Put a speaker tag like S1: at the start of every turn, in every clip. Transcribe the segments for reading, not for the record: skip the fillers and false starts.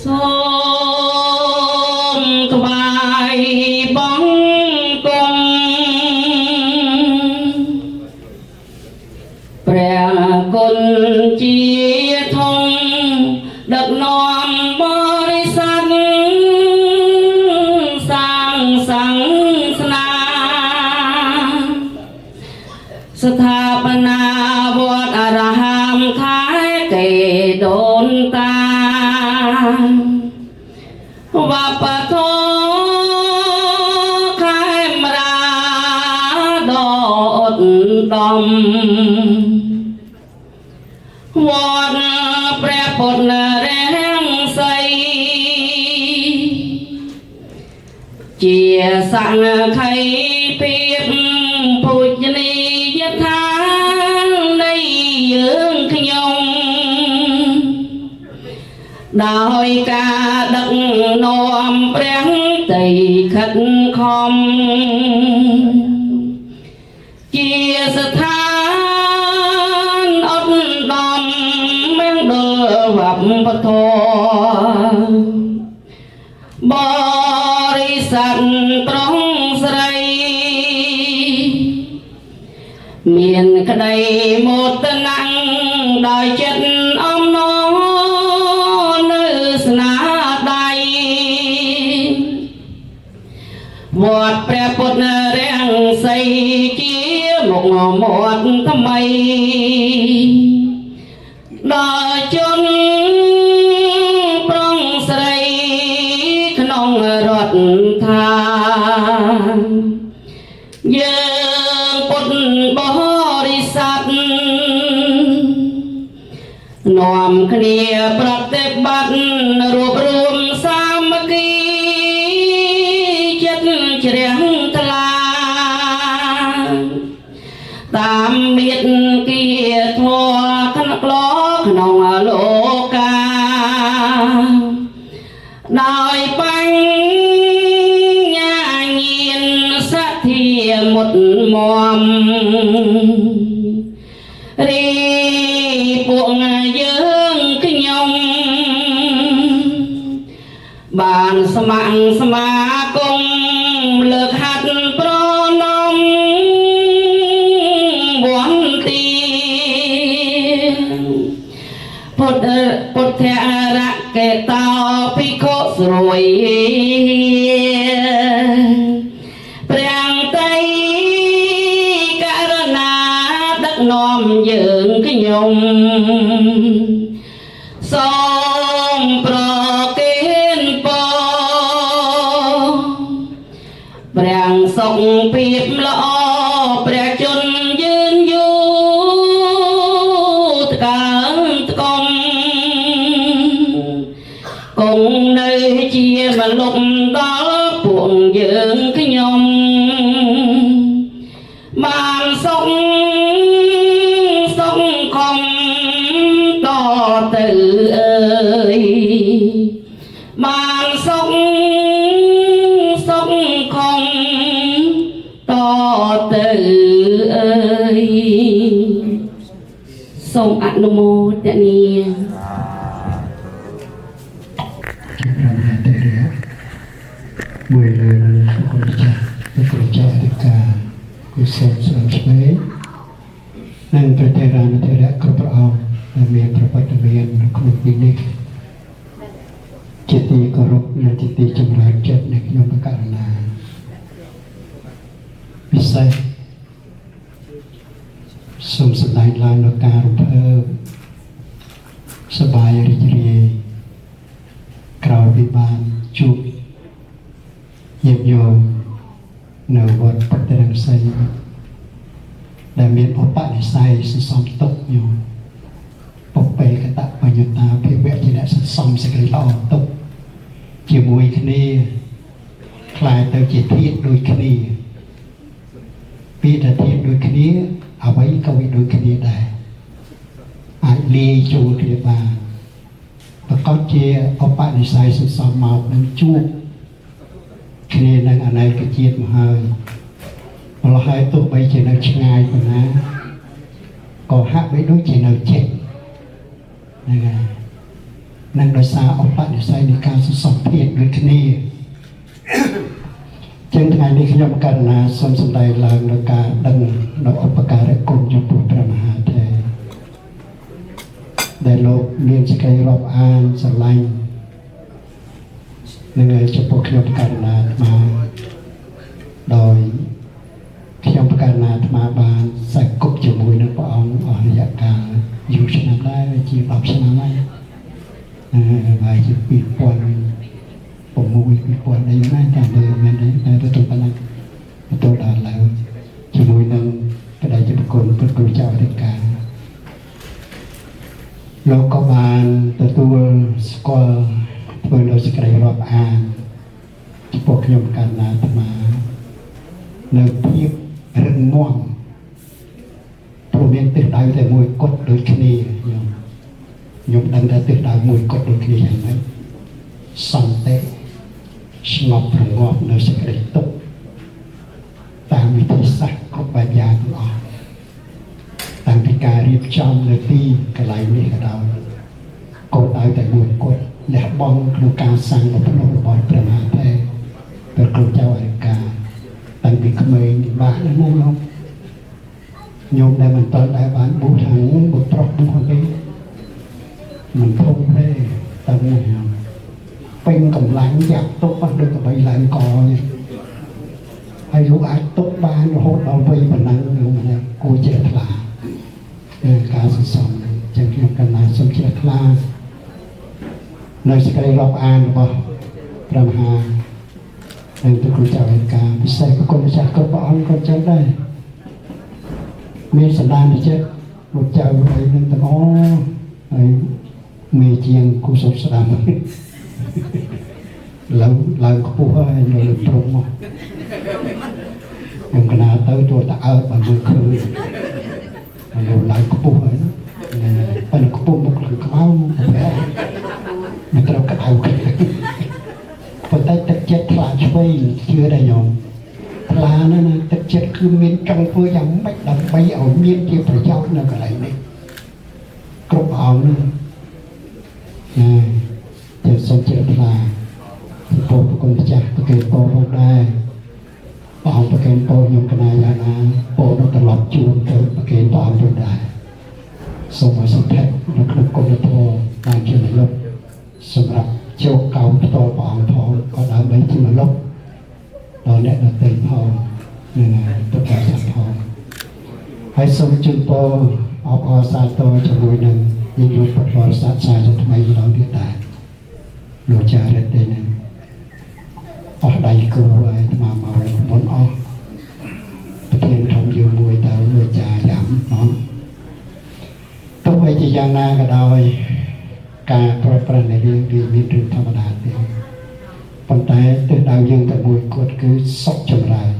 S1: សូមថ្វាយបង្គំព្រះគុណជាធំដឹកនាំបរិស័ទសាងសង្សនាស្ថាបនាវត្តអារាមខេត្តកេដូនតាវប្បធម៌ខេមរាដ៏ឧត្តមវត្តព្រះពុទ្ធរាំងសីជាសង្ឃីភាពពូជនីយដ្ឋាននៃយើងខ្ញុំដោយការដឹកនាំព្រះតីខិតខំជាស្ថានឧត្តមមង្គលវប្បធម៌បរិស័ទប្រុសស្រី មានក្តីមោទនៈដោយចិត្តអំណរនៅស្នាដៃវត្តព្រះពុទ្ធរាំងសីជាមុខមាត់ថ្មីដល់ជនប្រុងស្រីក្នុងរដ្ឋថាយើងពុទ្ធបរិស័ទនាំគ្នាប្រតិបត្តិរួបរួមសាមគ្គីចិត្តជ្រះថ្លាតាមមេត្គាធម៌ក្នុងក្លោក្នុងលោកាដោយបញ្ញាញាណសទ្ធាមុតមមរីពួកយើងខ្ញុំបានស្ម័គ្រស្មាគមលើកហាត់ប្រណមវន្ទីពុទ្ធពុទ្ធរកេតោភិក្ខុស្រួយព្រះតីករណាដឹកនាំយើងខ្ញុំសូមប្រគេនពរព្រះសុខភាពល្អព្រះជន្មយឺនយូរថ្កើងថ្កុំគង់នៅជាមលុបដល់ពួកយើងខ្ញុំបានសុខសុខខំតទៅអើយបានសុខសុខខំតទៅអើយសូមអនុមោទនា
S2: ជាព្រះមហាធិរៈមួយលើព្រះម្ចាស់ព្រះគ្រូចៅអធិការគុសលស្ដាំឆ្វេងនិងព្រះថេរានុថេរៈគ្រប់ព្រះអង្គដែលមានប្រវត្តិមាននៅក្នុងទីនេះជាទីគោរពនិងជាទីចម្រើនចិត្តនៃខ្ញុំបកករណាពិសេសសូមសម្ដែងឡើងនូវការរំភើបសប្បាយរីករាយ ក្រោយពីបានជួបញាតិញោមនៅវត្តពុទ្ធរង្សីដែលមានឧបនិស្ស័យសន្សំទុកញោមបុព្វេកតបញ្ញតាភាវៈជាអ្នកសន្សំសេចក្តីល្អទុកជាមួយគ្នាក្លាយទៅជាធាតុដូចគ្នាពាក្យថាធាតុដូចគ្នាអ្វីក៏វាដូចគ្នាដែរអាចលាយចូលគ្នាបាន ប្រកបជាឧបនិស្ស័យសន្សំមកនឹងជួបគ្នានឹងអនេកជាតិមកហើយម្ល៉េះហើយទោះបីជានៅឆ្ងាយប៉ុណ្ណាក៏ហាក់បីដូចជានៅជិតហ្នឹងហើយ និងដោយសារឧបនិស្ស័យនៃការសន្សំភាពដូចគ្នា ចឹងថ្ងៃនេះខ្ញុំករុណាសូមសម្ដែងឡើងនៅការដឹងនៅឧបការៈគុណចំពោះព្រះមហាថេរដែលលោកមានសេចក្តីរាប់អានស្រឡាញ់នឹងឲ្យចំពោះខ្ញុំករុណាអាត្មាដោយខ្ញុំករុណាអាត្មាបានសែកគប់ជាមួយនឹងព្រះអង្គអស់រយៈកាលយូរឆ្នាំដែរជា10ឆ្នាំហើយអឺហើយជា2000 6 2000អីណាតាមមើលមែនទេតែទៅទៅប៉ុណ្ណាបន្ទោដល់ឡើយជាមួយនឹងក្តីជាប្រគុណព្រះគ្រូចៅអធិការលោកក៏បានទទួលស្គាល់ធ្វើនៅសេចក្តីរាប់អានចំពោះខ្ញុំកណ្ណាអាត្មានៅភាពរឹងមាំព្រោះមានទិសដៅតែមួយគត់ដូចគ្នាខ្ញុំខ្ញុំដឹងថាទិសដៅមួយគត់ដូចគ្នាយ៉ាងម៉េចសន្តិ ស្ងប់រងាប់នៅសេចក្តីទុក្ខតាមវិធីសាស្ត្រគ្រប់បែបយ៉ាងទាំងអស់តាំងពីការរៀបចំនៅទីកន្លែងនេះក៏ដោយគោលដៅតែមួយគត់លះបង់ក្នុងការសាងបំភ្លុះរបស់ព្រះមហាថេរព្រះគ្រូចៅអធិការតាំងពីក្មេងបាក់ណាស់លោកញោមដែលមិនតន់ដែលបានបុះថាបុប្រុសបុះទេមិនធំទេតែមួយហ្នឹង ពេញកម្លាំងយ៉ាក់ទុកអស់ដូចកបីឡើងកនេះហើយលោកអាចទុកបានរហូតដល់វ័យប៉ុណ្ណឹងលោកម្នាក់គួរជ្រះថ្លាការសន្សំនេះចឹងខ្ញុំកណ្ណាសូមជ្រះថ្លានៅសេចក្តីរាប់អានរបស់ព្រះមហានិងព្រះគ្រូចៅអធិការពិសេសប្រគុណម្ចាស់គ្រប់ព្រះអង្គក៏ចឹងដែរមានសន្តានចិត្តលោកចៅអីនឹងទាំងអស់ហើយមេជាងគូសុខស្ដាំ ឡើងឡើងខ្ពស់ហើយនៅលើព្រំមកខ្ញុំកណាទៅចូលតអើបានមើលឃើញហើយឡើងខ្ពស់ហើយណាប៉ុន្តែខ្ពស់មុខឡើងខ្មៅប្រែមិនត្រូវក្តៅគ្នាប៉ុន្តែទឹកចិត្តថ្លាឆ្វេងជឿដែរញោមថ្លាណាស់ណាទឹកចិត្តគឺមានចង់ធ្វើយ៉ាងម៉េចដើម្បីឲ្យមានជាប្រយោជន៍នៅកន្លែងនេះគ្រប់អង្គហ្នឹងណាជាសូមជ្រះថ្លាចំពោះប្រគុណម្ចាស់ប្រគេនពរផងដែរព្រះអង្គប្រគេនពរខ្ញុំកណាយ៉ាងណាពរនោះត្រឡប់ជូនទៅប្រគេនព្រះអង្គវិញដែរសូមឲ្យសន្ធិនៅក្នុងគុណធម៌បានជាមលុបសម្រាប់ជោគកោផ្ទាល់ព្រះអង្គផងក៏ដើម្បីជាមលុបដល់អ្នកដទៃផងនឹងពុទ្ធបរិស័ទផងហើយសូមជូនពរអបអរសាទរជាមួយនឹងញាតិញោមពុទ្ធបរិស័ទសាជាថ្មីម្ដងទៀតដែរលោកចារិទ្ធទេនឹងអស់ដៃគូហើយអាត្មាមកមុនអស់ប្រធានធំយើងមួយទៅលោកចាយ៉ាំណោះទោះបីជាយ៉ាងណាក៏ដោយការប្រព្រឹត្តនៃរឿងវាមានរឿងធម្មតាទេប៉ុន្តែទិសដៅយើងតែមួយគត់គឺសុខចម្រើន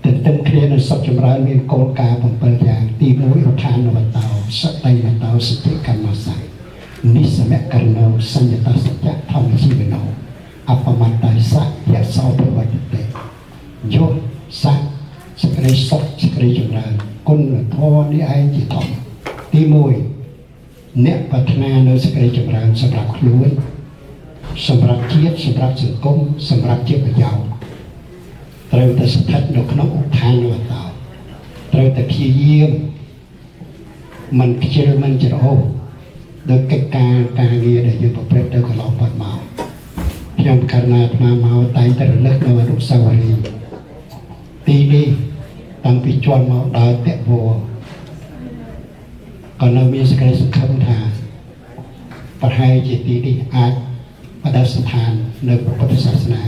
S2: ទន្ទឹមគ្នានឹងសុខចម្រើនមានគោលការណ៍7យ៉ាងទី1ឧទ្ធានវតោសតិវតោសតិកម្មសៈនិសមករណោសញ្ញតសច្ចៈធម្មជីវណោអបមត្តសៈយសោប្រវត្តិតិយោសៈសេចក្តីសុខសេចក្តីចម្រើនគុណធម៌នេះឯងជាធំទី1អ្នកប្រាថ្នានៅសេចក្តីចម្រើនសម្រាប់ខ្លួនសម្រាប់ជាតិសម្រាប់សង្គមសម្រាប់ជាប្រយោជន៍ត្រូវតែស្ថិតនៅក្នុងឧទ្ធានវតោត្រូវតែព្យាយាមមិនខ្ជិលមិនច្រអូសដោយកិច្ចការការងារដែលយើងប្រព្រឹត្តទៅកន្លងផុតមកខ្ញុំករុណាអាត្មាមកតែងតែរលឹកនៅអនុស្សាវរីយ៍ទីនេះតាំងពីជន់មកដល់តវក៏នៅមានសេចក្តីសង្ឃឹមថាប្រហែលជាទីនេះអាចបដិស្ថាននៅព្រះពុទ្ធសាសនា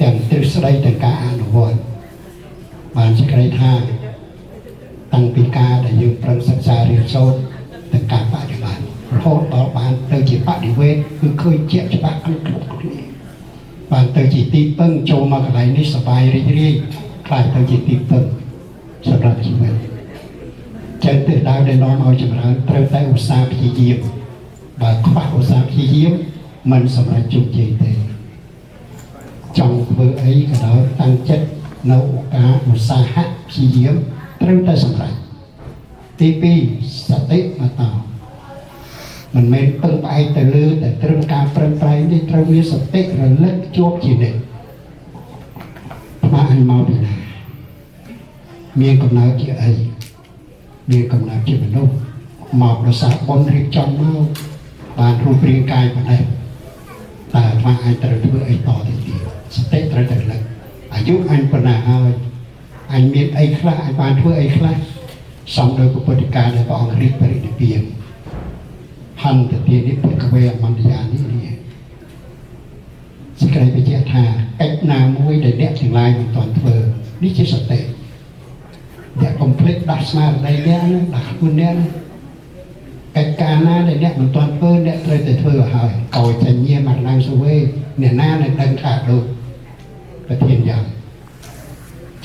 S2: ទាំងទ្រឹស្ដីទាំងការអនុវត្តបានសេចក្តីថាតាំងពីការដែលយើងប្រឹងសិក្សារៀនសូត្រទាំងការបដិបត្តិរហូតដល់បានទៅជាបដិវេទគឺឃើញជាក់ច្បាស់គ្រប់គ្រប់គ្នាបានទៅជាទីពឹងចូលមកកន្លែងនេះសប្បាយរីករាយក្លាយទៅជាទីពឹងសម្រាប់ជីវិតចឹងទិសដៅដែលនាំឲ្យចម្រើនត្រូវតែឧស្សាហ៍ព្យាយាមបើខ្វះឧស្សាហ៍ព្យាយាមមិនសម្រេចជោគជ័យទេចង់ធ្វើអីក៏ដោយតាំងចិត្តនៅឱកាសឧស្សាហៈព្យាយាមត្រូវតែសម្រេចទី2សតិមតោ មិនមែនពឹងផ្អែកទៅលើតែត្រឹមការប្រឹងប្រែងទេត្រូវមានសតិរលឹកជាប់ជានិច្ចអាត្មាអញមកពីណាមានកំណើតជាអីមានកំណើតជាមនុស្សមកដោយសារបុណ្យរៀបចំមកបានរូបរាងកាយប៉ុណ្ណេះតើអាត្មាអាចត្រូវធ្វើអីតទៅទៀតសតិត្រូវតែរលឹកអាយុអញប៉ុណ្ណាហើយអញមានអីខ្លះអញបានធ្វើអីខ្លះសំដោយពុទ្ធកាលដែលព្រះអង្គរៀបបរិនិព្វានហន្តទានិភិក្ខវេអមន្តយានិនេះសេចក្តីបញ្ជាក់ថាកិច្ចណាមួយដែលអ្នកទាំងឡាយមិនទាន់ធ្វើនេះជាសតិអ្នកកុំភ្លេចដាស់ស្មារតីអ្នកណាដាស់ខ្លួនអ្នកណាកិច្ចការណាដែលអ្នកមិនទាន់ធ្វើអ្នកត្រូវតែធ្វើឲ្យហើយកោចញ្ញាមរណងសវេអ្នកណាដែលដឹងថាដូចប្រធានយ៉ាង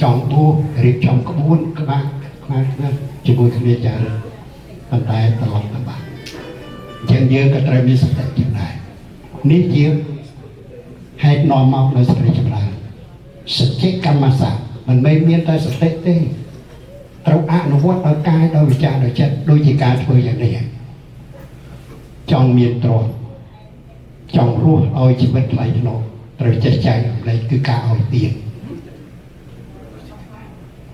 S2: ចង់បួសរៀបចំក្បួនក្បាលក្បាលជាមួយគ្នាចារប៉ុន្តែត្រឡប់ទៅបានអញ្ចឹងយើងក៏ត្រូវមានសតិចឹងដែរនេះជាហេតុនាំមកដោយសេចក្តីចម្រើនសច្ចកម្មសៈមិនមែនមានតែសតិទេត្រូវអនុវត្តដោយកាយដោយវិចារដោយចិត្តដូចជាការធ្វើយ៉ាងនេះចង់មានទ្រព្យចង់រស់ឲ្យជីវិតថ្លៃថ្នូរត្រូវចេះចែករំលែកគឺការឲ្យទាន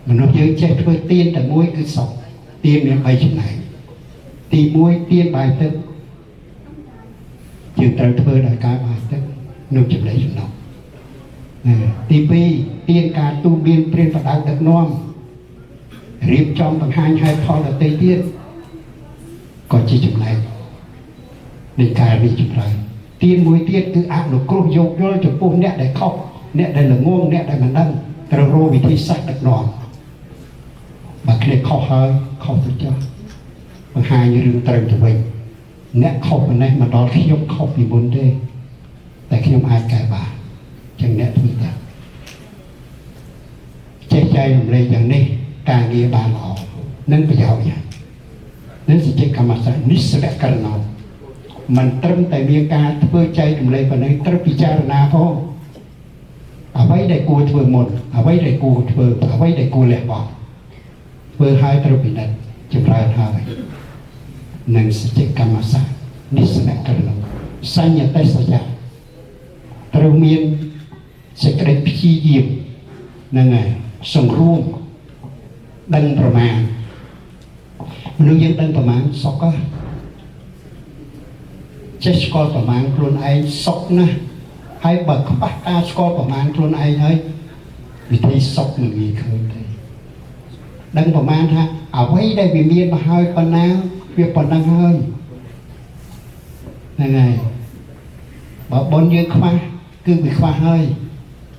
S2: មនុស្សយើងចេះធ្វើទានតែមួយគឺសុខទានមាន3ចំណែកទី1ទានបាយទឹកយើងត្រូវធ្វើដោយការបាយទឹកនិងចំណីចំណុកទី2ទានការទូមានព្រានបដៅដឹកនាំរៀបចំបង្ហាញហេតុផលដទៃទៀតក៏ជាចំណែកនៃការរីកចម្រើនទានមួយទៀតគឺអនុគ្រោះយោគយល់ចំពោះអ្នកដែលខុសអ្នកដែលល្ងងអ្នកដែលមិនដឹងត្រូវរកវិធីសាស្ត្រដឹកនាំបើគ្នាខុសហើយខុសទៅចុះបង្ហាញរឿងត្រូវទៅវិញអ្នកខុសប៉ុណ្ណេះមកដល់ខ្ញុំខុសពីមុនទេតែខ្ញុំអាចកែបានចឹងអ្នកធ្វើទៅចេះចែករំលែកយ៉ាងនេះការងារបានល្អនិងប្រយោជន៍យ៉ាងនឹងសច្ចកម្មសៈនិស្សវករណោមិនត្រឹមតែមានការធ្វើចែករំលែកប៉ុណ្ណេះត្រូវពិចារណាផងអ្វីដែលគួរធ្វើមុនអ្វីដែលគួរធ្វើអ្វីដែលគួរលះបង់ធ្វើឲ្យត្រូវពិនិត្យចម្រើនហើយនឹងសច្ចកម្មសៈនិស្សវករណោសញ្ញតិសច្ចៈត្រូវមានសេចក្តីព្យាយាមហ្នឹងហើយសង្រួមដឹងប្រមាណមនុស្សយើងដឹងប្រមាណសុខហ៎ចេះស្គាល់ប្រមាណខ្លួនឯងសុខណាស់ហើយបើខ្វះការស្គាល់ប្រមាណខ្លួនឯងហើយវិធីសុខមិនងាយឃើញទេដឹងប្រមាណថាអ្វីដែលវាមានមកហើយប៉ុណ្ណាវាប៉ុណ្ណឹងហើយហ្នឹងហើយបើបុណ្យយើងខ្វះគឺវាខ្វះហើយ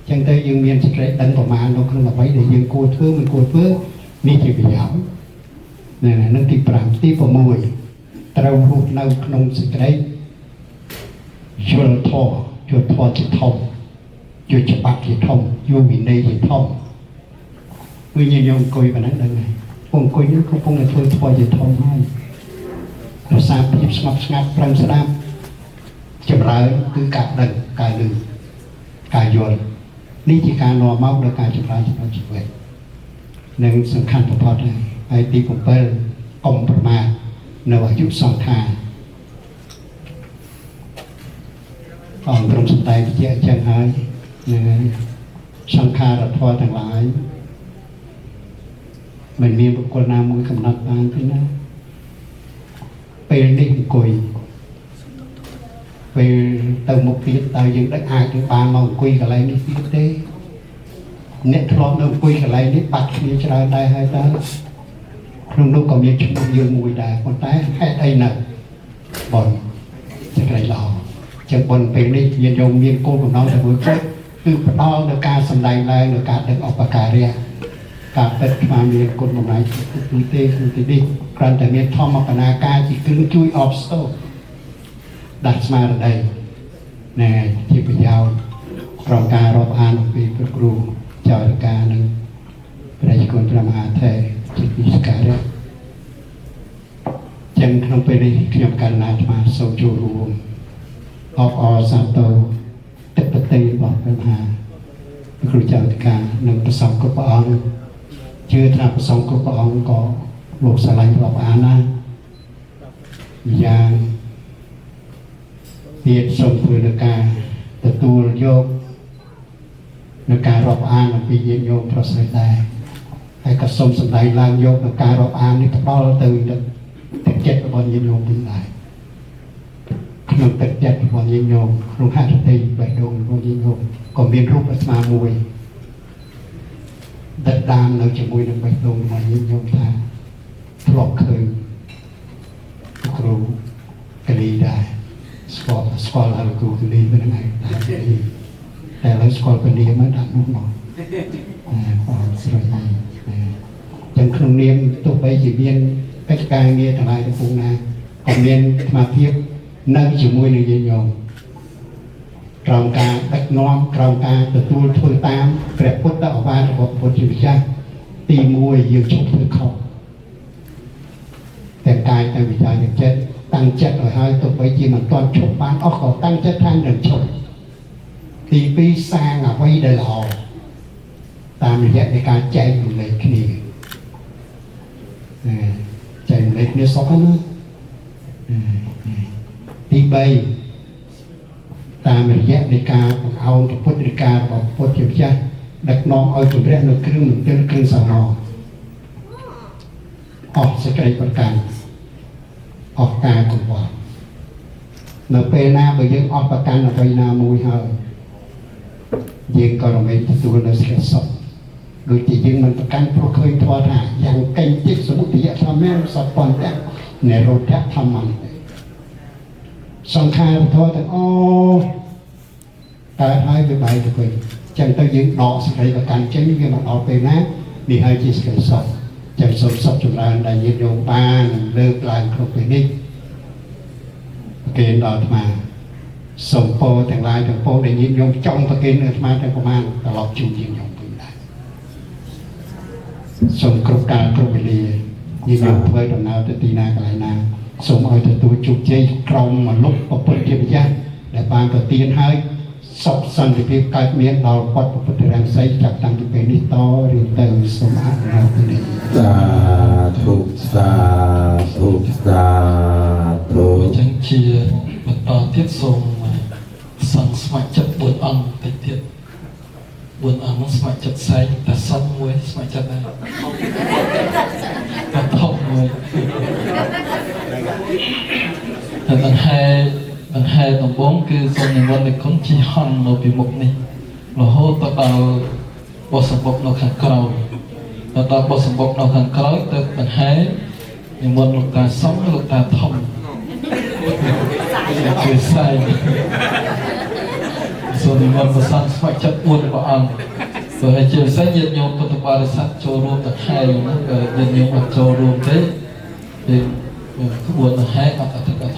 S2: ចឹងទៅយើងមានសេចក្តីដឹងប្រមាណនៅក្នុងអ្វីដែលយើងគួរធ្វើមិនគួរធ្វើនេះជាប្រយោជន៍ហ្នឹងទី5ទី6ត្រូវរស់នៅក្នុងសេចក្តីយល់ធម៌យល់ធម៌ជាធំយល់ច្បាប់ជាធំយល់វិន័យជាធំវិញញោមអង្គុយប៉ុណ្ណឹងដឹងហើយពងអង្គុយនេះកំពុងតែធ្វើធម៌ជាធំហើយរសាភាពស្ងប់ស្ងាត់ប្រឹងស្ដាប់ចម្រើនគឺការដឹងការលឺការយល់នេះជាការនាំមកដល់ការចម្រើនក្នុងជីវិតនិងសំខាន់បំផុតហើយហើយទី7កុំប្រមាទនៅអាយុសង្ខារអង្គក្រុមសំដែងវិជ្ជាអញ្ចឹងហើយនឹងសង្ខារធម៌ទាំងឡាយមិនមានបុគ្គលណាមួយកំណត់បានទេណាពេលនេះអង្គុយពេលទៅមុខទៀតតើយើងដឹកអាចនឹងបានមកអង្គុយកន្លែងនេះទៀតទេអ្នកធ្លាប់នៅអង្គុយកន្លែងនេះបាត់គ្នាច្រើនដែរហើយតើក្នុងនោះក៏មានឈ្មោះយើងមួយដែរប៉ុន្តែហេតុអីនៅបុណ្យសេចក្តីល្អចឹងបុណ្យពេលនេះញាតិញោមមានគោលបំណងតែមួយគត់គឺផ្ដល់នៅការសម្ដែងឡើងនៅការដឹងឧបការៈការពិតស្មានមានគុណបំណែកទូទេក្នុងទីនេះគ្រាន់តែមានធម្មបណ្ណាការជាគ្រឿងជួយអបស្ទោដាស់ស្មារតីណែជាប្រយោជន៍ក្រមការរាប់អានអំពីព្រះគ្រូចៅរការនិងព្រះគុណព្រះមហាថេរជាទីសក្ការៈចឹងក្នុងពេលនេះខ្ញុំកណ្ណាអាត្មាសូមចូលរួមអបអរសាទរទឹកបតីរបស់ព្រះមហាព្រះគ្រូចៅការនិងព្រះសង្ឃគ្រប់ព្រះអង្គជឿថាព្រះសង្ឃគ្រប់ព្រះអង្គក៏លោកស្រឡាញ់រាប់អានណាម្យ៉ាង ទៀតសូមធ្វើនៅការទទួលយកនៅការរាប់អានអំពីញាតិញោមប្រុសស្រីដែរហើយក៏សូមសម្ដែងឡើងយកនៅការរាប់អាននេះផ្ដល់ទៅទឹកចិត្តរបស់ញាតិញោមវិញដែរក្នុងទឹកចិត្តរបស់ញាតិញោមក្នុងហឫទ័យបេះដូងរបស់ញាតិញោមក៏មានរូបអាត្មាមួយដិតដាមនៅជាមួយនឹងបេះដូងរបស់ញាតិញោមថាធ្លាប់ឃើញលោកគ្រូកលីដែរស្គាល់ស្គាល់ហើយលោកគ្រូកលីវិញហ្នឹងឯងដែរតែឥឡូវស្គាល់ពនាមកដាក់នោះមកអរស្រីចឹងក្នុងនាមទោះបីជាមានកិច្ចការងារទាំងឡាយទាំងពួងណាក៏មានអាត្មាភាពនៅជាមួយនឹងញាតិញោមក្រោមការដឹកនាំក្រោមការទទួលធ្វើតាមព្រះពុទ្ធឱវាទរបស់ពុទ្ធជាម្ចាស់ទី1យើងឈប់ធ្វើខុសទាំងកាយទាំងវិចារទាំងចិត្តតាំងចិត្តឲ្យហើយទោះបីជាមិនទាន់ឈប់បានអស់ក៏តាំងចិត្តថានឹងឈប់ទី2សាងអ្វីដែលល្អតាមរយៈនៃការចែករំលែកគ្នាចែករំលែកគ្នាសុខណាទី3តាមរយៈនៃការបង្អោនពុទ្ធរិការបស់ពុទ្ធជាម្ចាស់ដឹកនាំឲ្យជំរះនៅគ្រឿងមន្ទិលគ្រឿងសងអស់សេចក្តីប្រកាន់អស់ការកង្វល់នៅពេលណាបើយើងអស់ប្រកាន់អ្វីណាមួយហើយយើងក៏រមែងទទួលនៅសេចក្តីសុខដូចជាយើងមិនប្រកាន់ព្រោះឃើញធម៌ថាយ៉ាងកេញចិត្តសមុទយធម្មៈសពន្តៈនិរោធធម្មន្តសង្ខារធម៌ទាំងអស់កើតហើយវាបែកទៅវិញចឹងទៅយើងដកសេចក្តីប្រកាន់ចេញវាមកដល់ពេលណានេះហើយជាសេចក្តីសុខចឹងសូមសុខចម្រើនដែលញាតិញោមបានលើកឡើងក្នុងពេលនេះប្រគេនដល់អាត្មាសូមពរទាំងឡាយទាំងពរដែលញាតិញោមចង់ប្រគេនអាត្មាទាំងប្រមាណត្រឡប់ជូនញាតិញោមវិញដែរសូមគ្រប់កាលគ្រប់វេលាញាតិញោមធ្វើដំណើរទៅទីណាកន្លែងណាសូមឲ្យទទួលជោគជ័យក្រមមនុស្សពុទ្ធជាម្ចាស់ដែលបានប្រទានឲ្យសុខសន្តិភាពកើតមានដល់វត្តពុទ្ធរង្សីចាប់តាំងពីពេលនេះតរៀងទៅសូមអនុមោទនា
S3: សាធុសាធុសាធុ
S4: អញ្ចឹងជាបន្តទៀតសូមសង្ឃស្ម័គ្រចិត្ត4អង្គតិចទៀត4អង្គនោះស្ម័គ្រចិត្តសែងតែសុំមួយស្ម័គ្រចិត្តដែរតែធំមួយតែដង្ហែដង្ហែដំបងគឺសូមនិមន្តនិគុណជិះហង្សនៅពីមុខនេះរហូតទៅដល់បោះសម្បុកនៅខាងក្រោយទៅដល់បោះសម្បុកនៅខាងក្រោយទៅដង្ហែនិមន្តលោកតាសុំលោកតាធំ ជួយសែងសូមនិមន្តប្រសាស្ម័គ្រចិត្ត4ព្រះអង្គព្រោះឲ្យជាពិសេសញាតិញោមពុទ្ធបរិស័ទចូលរួមដង្ហែណាបើញាតិញោមអត់ចូលរួមទេយើងក្បួនដង្ហែអត់អធិកអធ